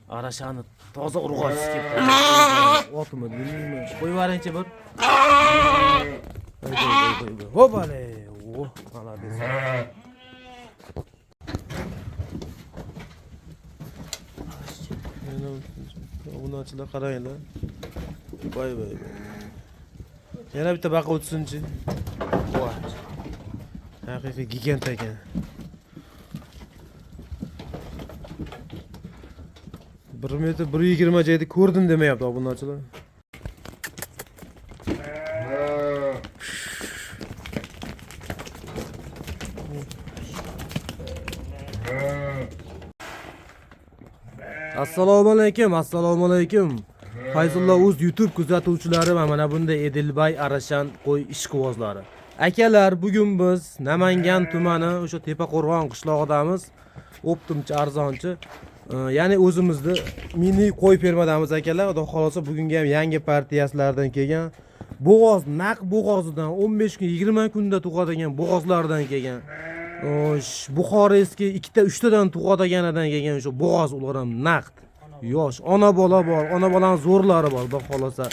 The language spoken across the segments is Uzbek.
Arashani toza urg'ochisi kelibdi. Otmi, bilmayman. Qo'yib yuboringchi bir. Voy, voy, voy, voy. Hopale. Oh, молодец. Yana obunachilar qaranglar. Voy voy voy. Yana bitta baqa o'tsinchi. Voy. Haqiqiy gigant ekan. Bir metr 1,20 joyda ko'rdim demayapti obunachilar. Assalomu alaykum, assalomu alaykum. Fayzulla Uz YouTube kuzatuvchilari va mana bunday Edilbay Arashan qo'y ishqibozlari. Akalar, bugun biz Namangan tumani o'sha Tepaqo'rg'on qishlog'idamiz. Оптом chi, arzonchi. Ya'ni o'zimizni mini qo'y fermadamiz akalar. Xudo xolasa bugungi ham yangi partiyasilardan kelgan. Bo'g'oz, naq bo'g'ozidan 15 kun, 20 kunda tug'adigan bo'g'ozlardan kelgan. Xo'sh, Buxoriyskiy ikkita, uchtadan tug'adiganidan kelgan o'sha bo'g'oz, ular ham naqd. Yosh, ona bola bor, ona bolani zo'rlari bor, xudo xolasa.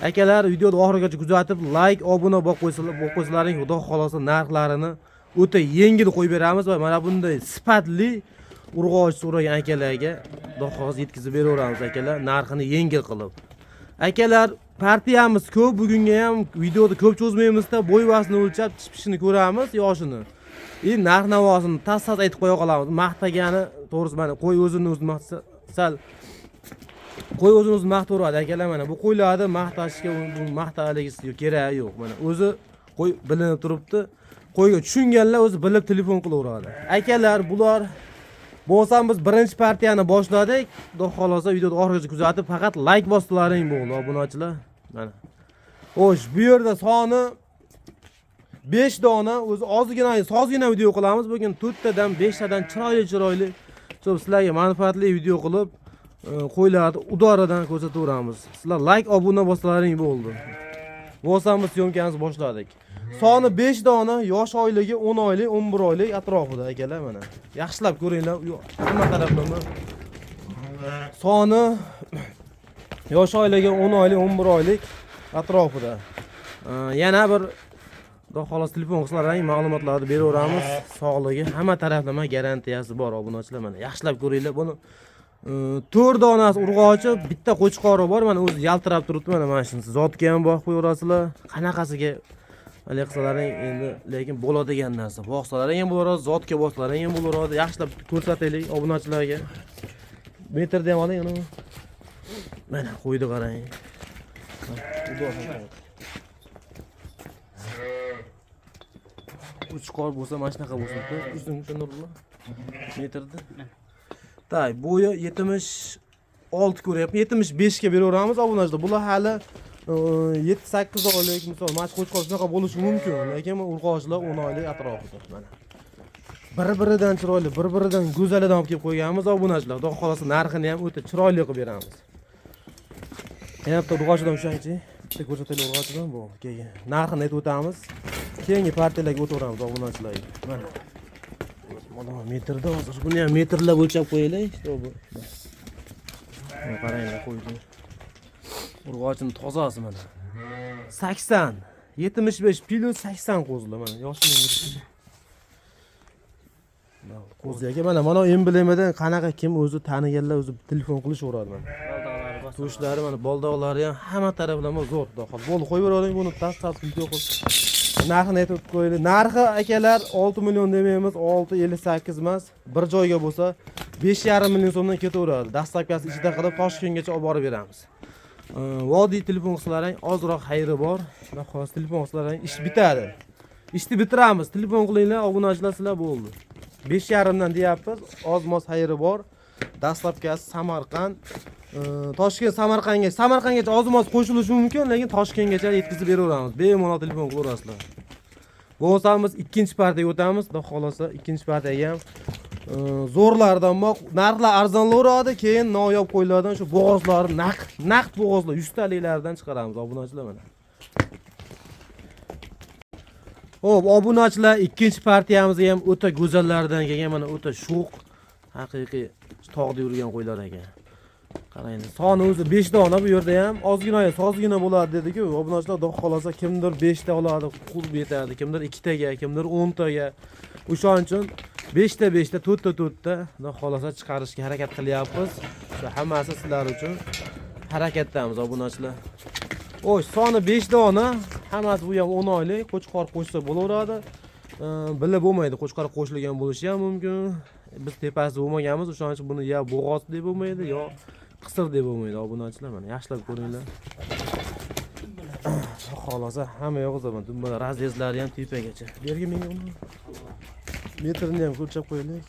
Akalar, videoni oxirigacha kuzatib, like, obuna bo'lib qo'ysalar, bo'lib qo'ysalaring, xudo xolasa narxlarini o'ta yengil qo'yib beramiz va mana bunday sifatli urg'och so'ragan akalarga xudo xolasa yetkazib beraveramiz akalar, narxini yengil qilib. Akalar, partiyamiz ko'p, bugunga ham videoda ko'p cho'zmaymizda, bo'y-bastini o'lchab, tish-pishini ko'ramiz, yoshini. И narx navosini tas-tas aytib qo'ya qolamiz. Maqtagani to'g'risi mana qo'y o'zini o'zi maqtasa, sal qo'y o'zini o'zi maqtaveradi akalar. Mana bu qo'ylarni maqtashga bu maqtaligisi keragi yo'q. Mana o'zi qo'y bilinib turibdi. Qo'yga tushunganlar o'zi bilib telefon qilaveradi. Akalar, bular bo'lsam biz birinchi partiyani boshladik. Xudo xolasa videoni oxirigacha kuzatib, faqat like bosdilaring bo'ldi, obunachilar. Mana. Xo'sh, bu yerda soni 5 dona, o'zi ozgina sozgina video qilamiz. Bugun 4 tadan 5 tadan chiroyli chiroyli shu sizlarga manfaatli video qilib, qo'ylarni udoridan ko'rsataveramiz. Sizlar like, obuna bosalaring bo'ldi. Bo'lsam biz syomkamizni boshladik. Soni 5 dona, yosh oyligi 10 oylik, 11 oylik atrofida akalar mana. Yaxshilab ko'ringlar, hamma taraflama. Soni yosh oyligi 10 oylik, 11 oylik atrofida. Yana bir xudo xolos telefon qilsalaring ma'lumotlarni beraveramiz. Sog'ligi hamma taraflama garantiyasi bor obunachilar mana. Yaxshilab ko'ringlar buni. 4 donasi urg'ochi, bitta qo'chqori bor, mana o'zi yaltirab turibdi mana shunisi. Zotga ham boqib qo'yaverasizlar. Qanaqasiga haligi qilsalaring endi, lekin bo'ladigan narsa. Boqsalaring ham bo'laveradi, zotga boqsalaring ham bo'laveradi. Yaxshilab ko'rsataylik obunachilarga. Metrda ham oling uni. Mana qo'ydi qarang. Qo'chqor bo'lsa mana shunaqa bo'lsin. Uzun o'sha Nurullo. Metrda. Так, bo'yi 76 ko'ryapman. 75 ga beraveramiz obunachilar. Bular hali 7-8 oylik, misol, mana shu qo'chqor shunaqa bo'lishi mumkin, lekin urg'ochilar 10 oylik atrofida mana. Bir-biridan chiroyli, bir-biridan go'zalidan olib kelib qo'yganmiz obunachilar. Xudo xolasa narxini ham o'ta chiroyli qilib beramiz. Yana bitta urg'ochidan ushangchi. Bitta ko'rsataylik urg'ochidan bu. Keyin narxini aytib o'tamiz. Keyingi partiyalarga o'taveramiz obunachilarga. Mana. Mana metrda hozir buni ham metrlab o'lchab qo'yaylik. Чтобы. Mana qaranglar qo'ydi. Urg'ochini tozasi mana. 80, 75 plus 80 qo'zilar mana. Yoshini qo'zi aka mana mana emblemadan qanaqa kim o'zi taniganlar o'zi telefon qilishaveradi mana. To'shlari mana boldoqlari ham hamma taraflama zo'r xudo xohlasa. Bo'ldi, qo'yib yuboring buni, tas tas video qilib. Narxini aytib qo'yaylik. Narxi akalar 6 million demaymiz, 6.58 emas. Bir joyga bo'lsa 5,5 million so'mdan ketaveradi. Доставка si ichida qilib Toshkentgacha olib borib beramiz. Vodiy telefon qilsalaring ozroq xayri bor. Xudo xohlasa telefon qilsalaring ish bitadi. Ishni bitiramiz. Telefon qilinglar, obunachilar sizlar bo'ldi. 5,5 dan deyapmiz. Oz-moz xayri bor. Доставка si Samarqand, Toshkent Samarqandga, Samarqandgacha oz-moz qo'shilishi mumkin, lekin Toshkentgacha yetkazib beraveramiz. Bemalol telefon qilaverasizlar. Bo'lmasa biz ikkinchi partiyaga o'tamiz. Xudo xolasa ikkinchi partiyaga ham zo'rlardan bor. Narxlar arzonlayveradi, keyin noyob qo'ylardan shu bo'g'ozlarni naqd, naqd bo'g'ozlar 100 taliklardan chiqaramiz obunachilar mana. Xo'p, obunachilar, ikkinchi partiyamizga ham o'ta go'zallardan kelgan, mana o'ta sho'x, haqiqiy tog'da yurgan qo'ylar ekan. Qaranglar, soni o'zi 5 dona bu yerda ham ozgina ozgina bo'ladi dedi-ku. Obunachilar, xudo xohlasa kimdir 5 ta oladi, qurb yetadi, kimdir 2 taga, kimdir 10 taga. O'shaning uchun 5 ta 5 ta, 4 ta 4 ta xudo xohlasa chiqarishga harakat qilyapmiz. O'sha hammasi sizlar uchun harakatdamiz, obunachilar. Xo'sh, soni 5 dona, hammasi bu ham 10 oylik, qo'chqor qo'shsa bo'laveradi. Bilib bo'lmaydi, qo'chqor qo'shilgan bo'lishi ham mumkin. Biz tepasida bo'lmaganmiz, o'shaning uchun buni ya bo'g'oz deb bo'lmaydi, yo qisir deb bo'lmaydi, obunachilar. Mana yaxshilab ko'ringlar. Xohlasa hamma yo'q zaman dumbalar разрез lari ham tepagacha. Bergin menga uni. Metrini ham o'lchab qo'yaylik.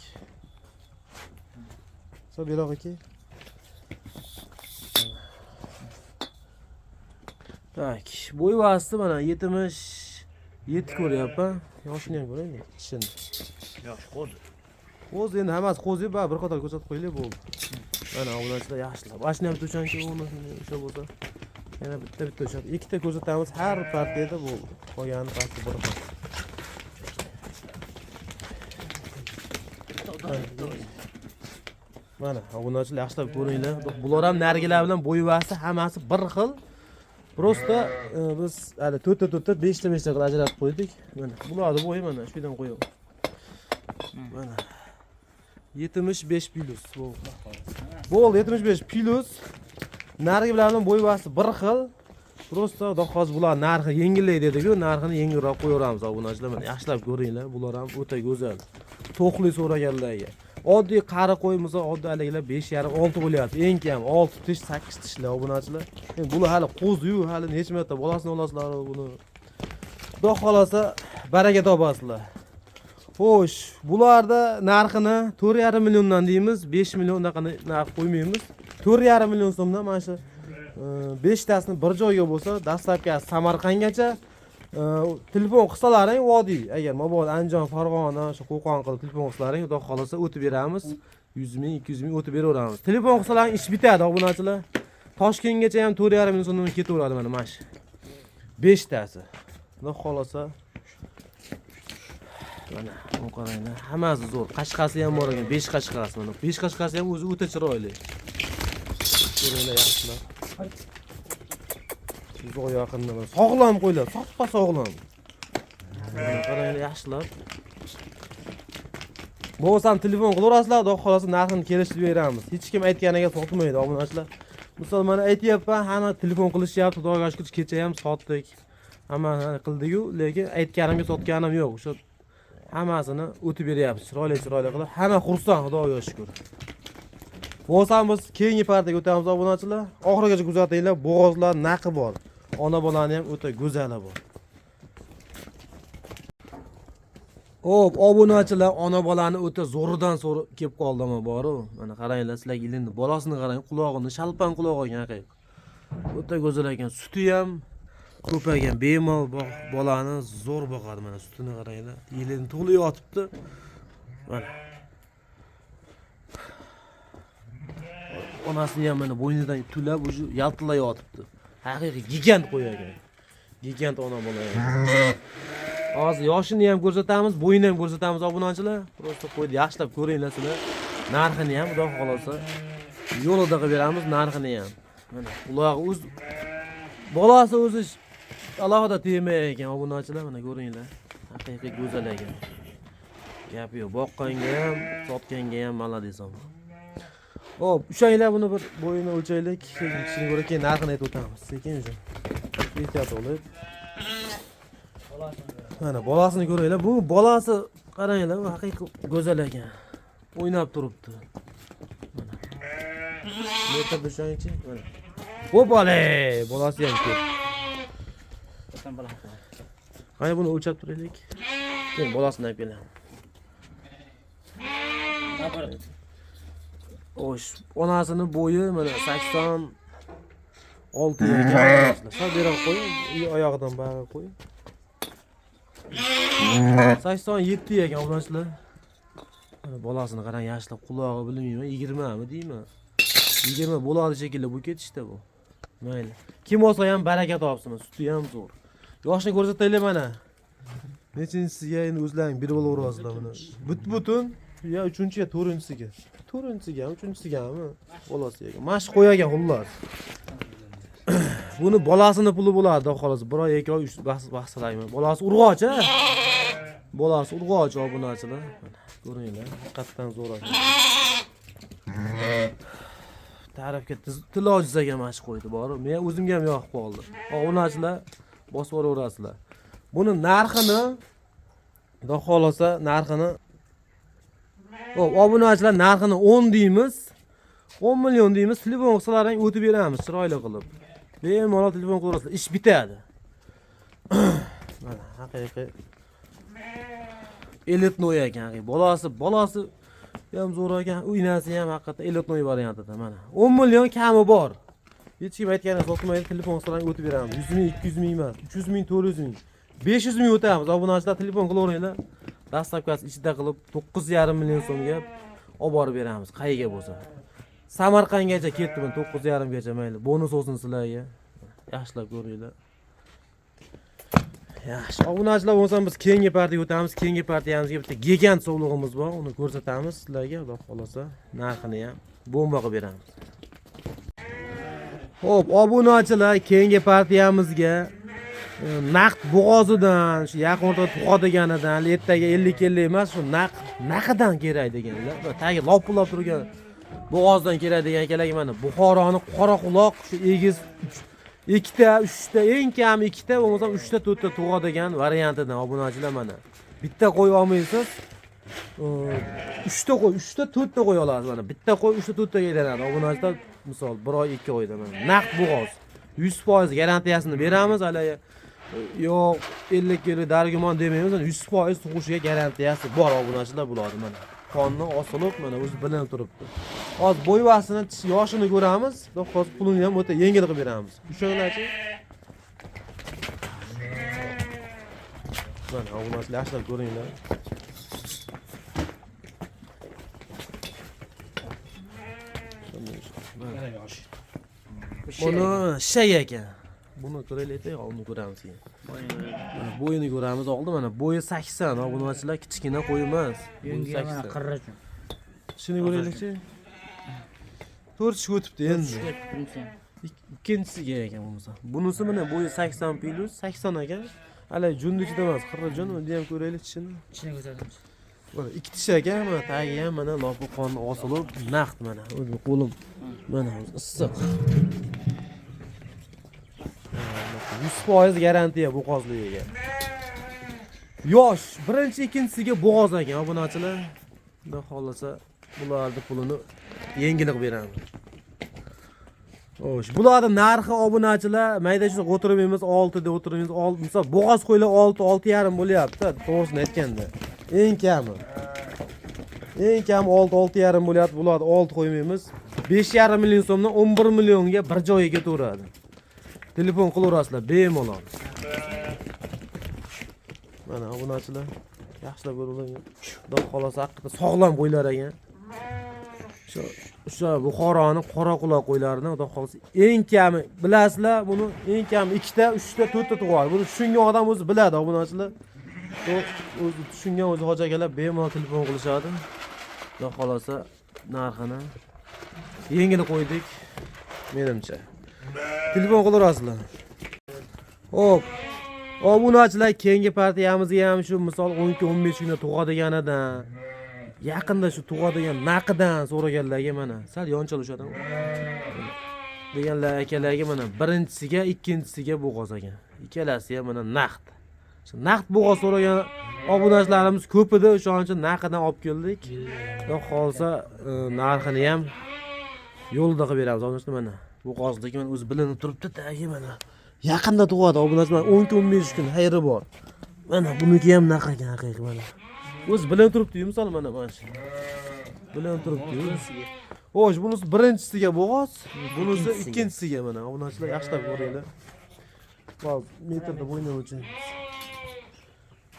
So beroq aka. Так, bo'y vasti mana 77 ko'ryapman. Yoshini ham ko'raylik, tishini. Yosh qo'zi. Qo'zi endi hammasi qo'zi, ba bir qator ko'rsatib qo'yaylik bo'ldi. Mana obunachilar yaxshilab. Mashina ham to'shanki uni o'sha bo'lsa. Yana bitta bitta o'sha ikkita ko'rsatamiz har partiyada bo'ldi. Qolganini pastga boraman. Mana obunachilar yaxshilab ko'ringlar. Bular ham narigilar bilan bo'yi vasti hammasi bir xil. Просто biz hali to'rtta to'rtta, beshta beshta qilib ajratib qo'ydik. Mana bularni bo'yi mana shu yerdan qo'yib. Mana 75 plus bo'ldi. Bo'ldi 75 plus. Narigi bilan bo'yi vasti bir xil. Просто xudo xohlasa bular narxi yengillik dedi-ku, narxini yengilroq qo'yaveramiz obunachilar. Mana yaxshilab ko'ringlar, bular ham o'ta go'zal. To'qli so'raganlarga. Oddiy qari qo'y misol oddiy haligilar 5,5 6 bo'lyapti. Eng kam 6 tish, 8 tishlar obunachilar. Endi bular hali qo'zi-yu, hali necha marta bolasini olasizlar buni. Xudo xohlasa baraka topasizlar. Xo'sh, bularda narxini 4,5 milliondan deymiz, 5 million unaqa narx qo'ymaymiz. 4,5 million so'mdan mana shu 5 tasini bir joyga bo'lsa, dastlabki Samarqandgacha telefon qilsalaring vodiy, agar mabodo Andijon, Farg'ona, shu Qo'qon qilib telefon qilsalaring, xudo xohlasa o'tib beramiz. 100 ming, 200 ming o'tib beraveramiz. Telefon qilsalaring ish bitadi, obunachilar. Toshkentgacha ham 4,5 million so'mdan ketaveradi mana shu. 5 tasi. Xudo xohlasa mana bu qaranglar, hammasi zo'r. Qashqasi ham bor ekan, 5 qashqasi mana. 5 qashqasi ham o'zi o'ta chiroyli. Ko'ringlar yaxshilab. Uzoq yaqinda mana sog'lom qo'ylar, soppa sog'lom. Mana qaranglar yaxshilab. Bo'lmasam telefon qilaverasizlar, xudo xohlasa narxini kelishtirib beramiz. Hech kim aytganiga sotmaydi, obunachilar. Misol mana aytyapman, hamma telefon qilishyapti, Xudoga shukr, kecha ham sotdik. Hamma qildik-ku, lekin aytganimga sotganim yo'q. O'sha hammasini o'tib beryapmiz, chiroyli chiroyli qilib. Hamma xursand, Xudoga shukr. Bo'lsam biz keyingi partiyaga o'tamiz, obunachilar. Oxirigacha kuzatinglar, bo'g'ozlar naqi bor. Ona bolani ham o'ta go'zali bor. Xo'p, obunachilar, ona bolani o'ta zo'ridan zo'ri kelib qoldimi boru. Mana qaranglar, sizlarga ilindi. Bolasini qarang, qulog'ini shalpan quloq ekan haqiqiy. O'ta go'zal ekan, suti ham ko'p ekan. Bemalol bolani zo'r boqadi mana sutini qaranglar. Yelini to'la yotibdi. Mana. Onasini ham mana bo'ynidan tulab уже yaltillab yotibdi. Haqiqiy gigant qo'y ekan. Gigant ona bola ekan. Hozir yoshini ham ko'rsatamiz, bo'yini ham ko'rsatamiz obunachilar. Просто qo'yni yaxshilab ko'ringlar sizlar. Narxini ham xudo xohlasa yo'lida qilib beramiz narxini ham. Mana qulog'i o'z bolasi o'zi alohida tegmay ekan obunachilar, mana ko'ringlar. Haqiqiy go'zal ekan. Gap yo'q, boqqanga ham, sotganga ham молодец. Xo'p, ushlanglar buni bir bo'yini o'lchaylik, keyin tishini ko'ra keyin narxini aytib o'tamiz. Sekin o'sha. Ehtiyot bo'lib. Mana bolasini ko'ringlar. Bu bolasi qaranglar, bu haqiqiy go'zal ekan. O'ynab turibdi. Mana. Metr ushlaychi, mana. Hopale, bolasi ham ko'p. Qani buni o'lchab turaylik. Keyin bolasini olib kelamiz. Xo'sh, onasini bo'yi mana 86 ekan. Sal beriroq qo'ying, oyog'idan bari qo'ying. 87 ekan obunachilar. Mana bolasini qarang, yaxshilab qulog'i bilmayman, 20 mi deyman. 20 bo'ladi shekilli bu ketishda bu. Mayli. Kim olsa ham baraka topsin, suti ham zo'r. Yoshini ko'rsataylik mana. Nechinchisiga endi o'zlaring bilib olaverasizlar buni. Butun ya 3-chi ya 4-chisiga. To'rtinchisigami, uchinchisigami bolasi ekan. Mana shu qo'y ekan xullas. Buni bolasini puli bo'ladi, xudo xohlasa. 1 oy, 2 oy, 3 bahslayman. Bolasi urg'och, a? Bolasi urg'och obunachilar. Mana ko'ringlar, haqiqatdan zo'r ekan. Tarafga til ojiz ekan mana shu qo'ydi bor. Men o'zimga ham yoqib qoldi. Obunachilar bosib yuboraverasizlar. Buni narxini xudo xohlasa narxini Xo'p, obunachilar narxini 10 deymiz. 10 million deymiz. Telefon qilsalaring o'tib beramiz chiroyli qilib. Bemalol telefon qilaverasizlar, ish bitadi. Mana haqiqiy элитной ekan, haqiqiy. Bolasi ham zo'r ekan, u inasi ham haqiqatdan элитной variantida mana. 10 million kami bor. Hech kim aytganini sotmaydi, telefon qilsalaring o'tib beramiz. 100 ming, 200 ming emas, 300 ming, 400 ming, 500 ming o'tamiz. Obunachilar telefon qilaveringlar. Доставка si ichida qilib 9,5 million so'mga olib borib beramiz, qayerga bo'lsa. Samarqandgacha ketdi buni 9,5 gacha mayli. Bonus olsin sizlarga. Yaxshilab ko'ringlar. Yaxshi. Obunachilar bo'lsam biz keyingi partiyaga o'tamiz. Keyingi partiyamizga bitta gigant sovlig'imiz bor. Uni ko'rsatamiz sizlarga, xudo xolasa narxini ham bomba qilib beramiz. Xo'p, obunachilar, keyingi partiyamizga naqd bo'g'ozidan, shu yaqin o'rtada tug'adiganidan, ertaga 50-50 emas, shu naqd naqidan kerak deganlar. Tagi lopillab turgan bo'g'ozdan kerak degan akalarga mana Buxoroni qoraquloq shu egiz ikkita, uchta, eng kami ikkita, bo'lmasam uchta, to'rtta tug'adigan variantidan obunachilar mana. Bitta qo'y olmaysiz. Uchta qo'y, uchta, to'rtta qo'y olasiz mana. Bitta qo'y uchta, to'rttaga aylanadi. Obunachilar, misol 1 oy, 2 oyda mana. Naqd bo'g'oz. 100% garantiyasini beramiz. Hali yo'q 50 kilo dargumon demaymiz. 100% tug'ishiga garantiyasi bor obunachilar bo'ladi mana. Qonni osilib mana o'zi bilinib turibdi. Hozir bo'yvasini, yoshini ko'ramiz. Xudo xohlasa pulini ham o'ta yengil qilib beramiz. Ushanglarchi. Mana obunachilar yaxshilab ko'ringlar. Mana yosh. Buni shak ekan. Buni ko'raylik, uni ko'ramiz keyin. Mana bo'yini ko'ramiz oldin, mana bo'yi 80 obunachilar, kichkina qo'y emas. Bo'yi Yungi mana 80. qirra uchun. Shuni ko'raylikchi. 4 tish o'tibdi endi. Ikkinchisiga ekan bo'lmasa. Bunisi mana bo'yi 80 plus 80 ekan. Hali junni ichida emas, qirra jun, uni ham ko'raylik tishini. Tishini ko'rsatamiz. Mana ikki tish ekan, mana tagi ham mana lopi qon osilib, naqd mana o'zim qo'lim mana o'zi issiq. 100% garantiya bo'g'ozligiga. Yosh, birinchi, ikkinchisiga bo'g'oz ekan obunachilar. Xudo xohlasa bularni pulini yengil qilib beramiz. Xo'sh, bularni narxi obunachilar mayda shu o'tirmaymiz, 6 deb o'tirmaymiz. Misol bo'g'oz qo'ylar 6, 6,5 bo'lyapti, to'g'risini aytganda. Eng kami. Eng kami 6, 6,5 bo'lyapti. Bularni 6 qo'ymaymiz. 5,5 million so'mdan 11 millionga bir joyiga ketaveradi. Telefon qilaverasizlar bemalol. Mana obunachilar yaxshilab ko'ringlar. Xudo xolasa haqiqatdan sog'lom qo'ylar ekan. O'sha Buxoroni qoraquloq qo'ylarini xudo xolasa eng kami bilasizlar, buni eng kami ikkita, uchta, to'rtta tug'adi. Buni tushungan odam o'zi biladi obunachilar. O'zi tushungan o'zi hoji akalar bemalol telefon qilishadi. Xudo xolasa narxini yengil qo'ydik menimcha. Telefon qilaverasizlar. Xo'p. Obunachilar, keyingi partiyamizga ham shu misol 12-15 kunda tug'adiganidan, yaqinda shu tug'adigan naqidan so'raganlarga mana sal yonchal o'shadan deganlar akalarga mana birinchisiga, ikkinchisiga bo'g'oz ekan. Ikkalasi ham mana naqd. Shu naqd bo'g'oz so'ragan obunachilarimiz ko'p edi, o'shaning uchun naqidan olib keldik. Xudo xolasa narxini ham yo'lida qilib beramiz. Obunachilar mana bo'g'ozniki mana o'zi bilinib turibdi, tagi mana yaqinda tug'adi obunachilar, 10-15 kun xayri bor. Mana buniki ham naq ekan haqiqiy mana. O'zi bilinib turibdi-yu, misol mana shu. Bilinib turibdi-yu. Xo'sh, bunisi birinchisiga bo'g'oz, bunisi ikkinchisiga mana. Obunachilar yaxshilab ko'ringlar. Hozir metrda bo'yni o'lchaymiz.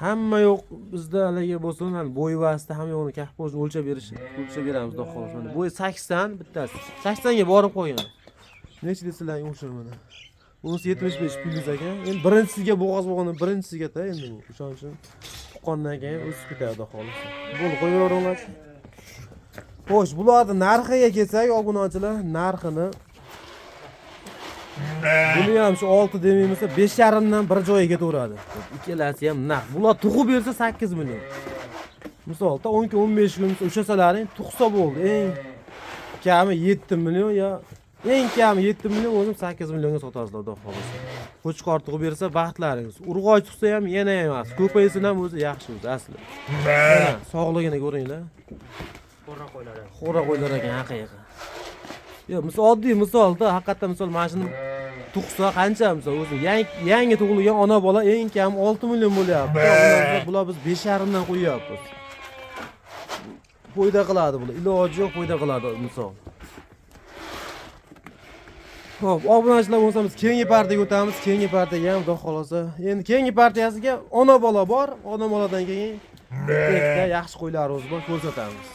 Hamma yo'q bizda haligi bo'lsin, hali bo'yvasida hamma yo'qni kahpo'sh o'lchab berish, o'lchab beramiz xudo xohlasa. Mana bo'yi 80 bittasi. 80 ga borib qolgan. Necha desalar o'sha mana. Bunisi 75 plyus ekan. Endi birinchisiga bo'g'oz bo'lganda birinchisiga-da endi bu. O'shaning uchun tuqqandan keyin o'sib ketadi xudo xohlasa. Bo'ldi, qo'yaveringlar. Xo'sh, bularni narxiga kelsak, obunachilar, narxini buni ham shu 6 demaymiz, 5,5 dan bir joyiga ketaveradi. Ikkalasi ham naq. Bular tug'ib bersa 8 million. Misolda 10 kun 15 kun ushlasalaring tug'sa bo'ldi. Eng kami 7 million yo eng kami 7 million, o'zim 8 millionga sotasizlar, xudo xohlasa. Qo'chqor tug'ib bersa baxtlaringiz. Urg'och tug'sa ham yana emas. Ko'paysin ham o'zi yaxshi o'zi asli. Mana sog'ligini ko'ringlar. Xo'ra qo'ylar. Xo'ra qo'ylar ekan haqiqiy. Yo'q, misol oddiy misolda, haqiqatdan misol mana shuni tug'sa qancha misol o'zi yangi tug'ilgan ona bola eng kam 6 million bo'lyapti. Bular biz 5,5 dan qo'yyapmiz. Foyda qiladi bular. Iloji yo'q, foyda qiladi misol. Xo'p, obunachilar bo'lsa biz keyingi partiyaga o'tamiz. Keyingi partiyaga ham xudo xohlasa. Endi keyingi partiyasiga ona bola bor. Ona boladan keyin bitta yaxshi qo'ylarimiz bor, ko'rsatamiz.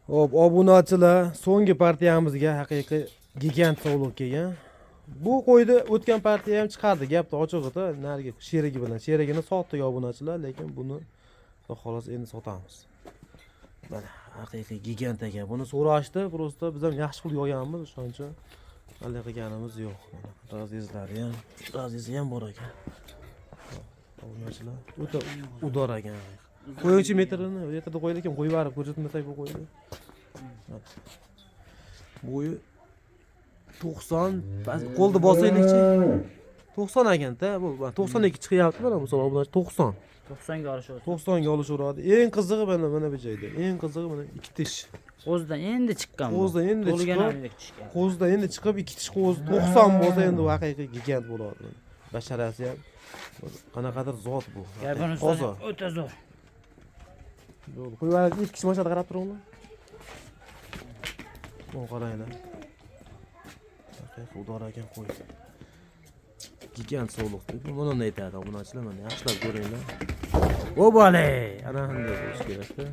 Xo'p, obunachilar, so'nggi partiyamizga haqiqiy gigant sovliq kelgan. Bu qo'yni o'tgan partiya ham chiqardi, gapni ochig'ida, narigi sherigi bilan. Sherigini sotdik obunachilar, lekin buni xudo xohlasa endi sotamiz. Mana haqiqiy gigant ekan. Buni so'rashdi, просто biz ham yaxshi pulga olganmiz, o'shaning uchun haligi qilganimiz yo'q. Mana razizlari ham, razizi ham bor ekan. Obunachilar, o'ta udor ekan. Qo'yuvchi metrini, metrda qo'ydi ekan, qo'yib yuborib ko'rsatmasak bu qo'yni. Bo'yi 90, qo'lni bosaylikchi. 90 ekanda, bu 92 chiqyapti mana misol obunachi 90. 90 ga olishyapti. 90 ga olishaveradi. Eng qizig'i mana mana bu joyda. Eng qizig'i mana ikki tish. Qo'zidan endi chiqqan bu. Qo'zidan endi Tug'ilgan chiqqan. ham yo'q tishga. Qo'zidan endi chiqib ikki tish qo'zi 90 bo'lsa endi u haqiqiy gigant bo'ladi. Basharasi ham qanaqadir zot bu. Gapini Toza. o'ta zo'r. Bo'ldi. Qo'yib yuborib, ikki kishi mashinada qarab turinglar. Buni qaranglar. Haqiqiy udor ekan qo'y. Gigant sovliq deb buni aytadi obunachilar, mana yaxshilab ko'ringlar. Obale! Ana shunday bo'lishi kerak-da.